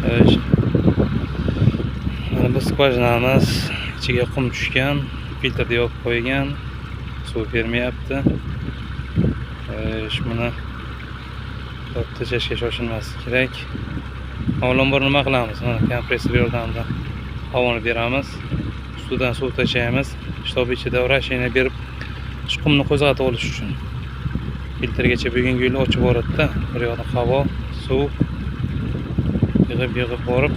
Xo'sh. Mana bu skvajinamiz ichiga qum tushgan, filtrni yopib qo'ygan, suv bermayapti. Xo'sh, buni yopib tashlashga shoshilmaslik kerak. Avvalambor nima qilamiz? Mana kompressor yordamida havoni beramiz. Ustidan suv tashlaymiz. Shtob ichida vrashение berib, shu qumni qo'zg'atib olish uchun. Filtrgacha bugungi yo'lni ochib boradi-da. Bir yoqda havo, suv yig'ib borib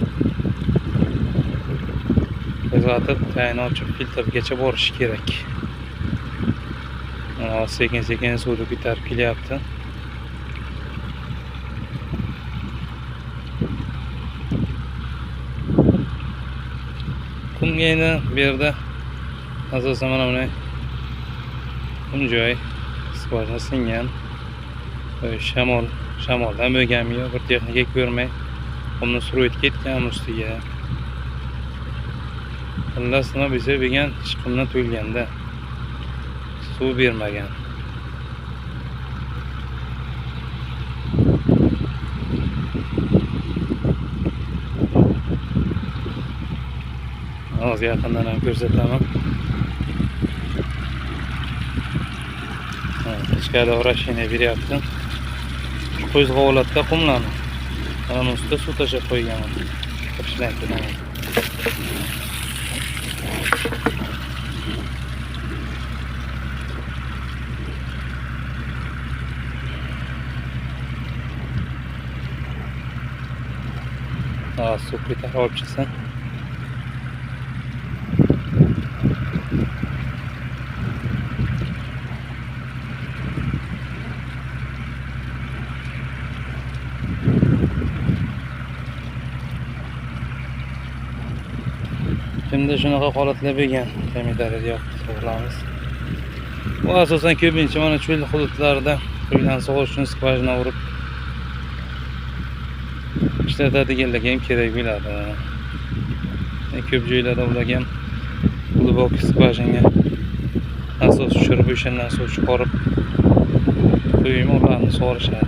qo'zg'atib, tayini ochib filtrgacha borishi kerak. Mana sekin-sekin suvni ko'tarib kelyapti. Qumga endi bu yerda asosan mana bunday qum joy skvajina singan. Shamoldan bo'lganmi yo bir texnika ko'rmay qumni surib ketgan ustiga. Xullas, nima bo'lsa bo'lgan, hech qumdan to'lganda suv bermagan. Hozir yaqindan ham ko'rsataman. Ichkarida vrashение beryapti. Qo'zg'ab oladida qumlarni. Mana buni ustida suv tashlab qo'yganman. Suv ko'tarib olib chiqsin. Kimda shunaqa holatlar bo'lgan, kommentariyada yozib qolamiz. Bu asosan ko'pincha mana cho'l hududlarida quyudan sug'orish uchun skvajina urib ishlatadiganlarga ham kerak bo'ladi. Ko'p joylarda ularga ham glubok skvajinaga nasos tushirib, o'shandan suv chiqarib quyma ularni sug'orishadi.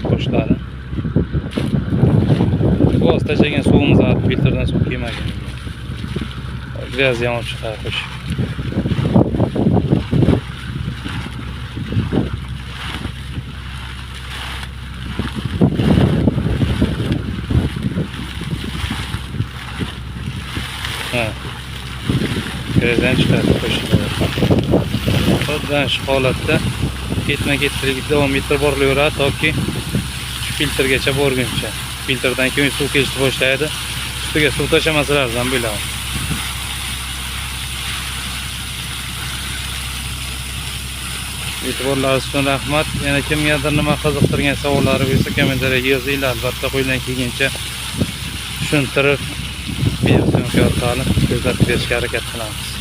Boshladi. Bu tashlagan suvimiz filtrdan suv kelmagan. Gaz ham olib chiqadi qo'shib. Ha. Gazdan chiqadi qo'shib. Xuddi shu holatda ketma-ketlik davom ettirib borilaveradi toki filtrgacha borguncha. Filtrdan keyin suv kelishni boshlaydi. Ustiga suv tashlamasalar ham bo'ladi. E'tiborlaringiz uchun rahmat. Yana kimgadir nima qiziqtirgan savollari bo'lsa kommentariyaga yozinglar. Albatta qo'ldan kelgancha tushuntirib, video syomka orqali ko'rsatib berishga harakat qilamiz.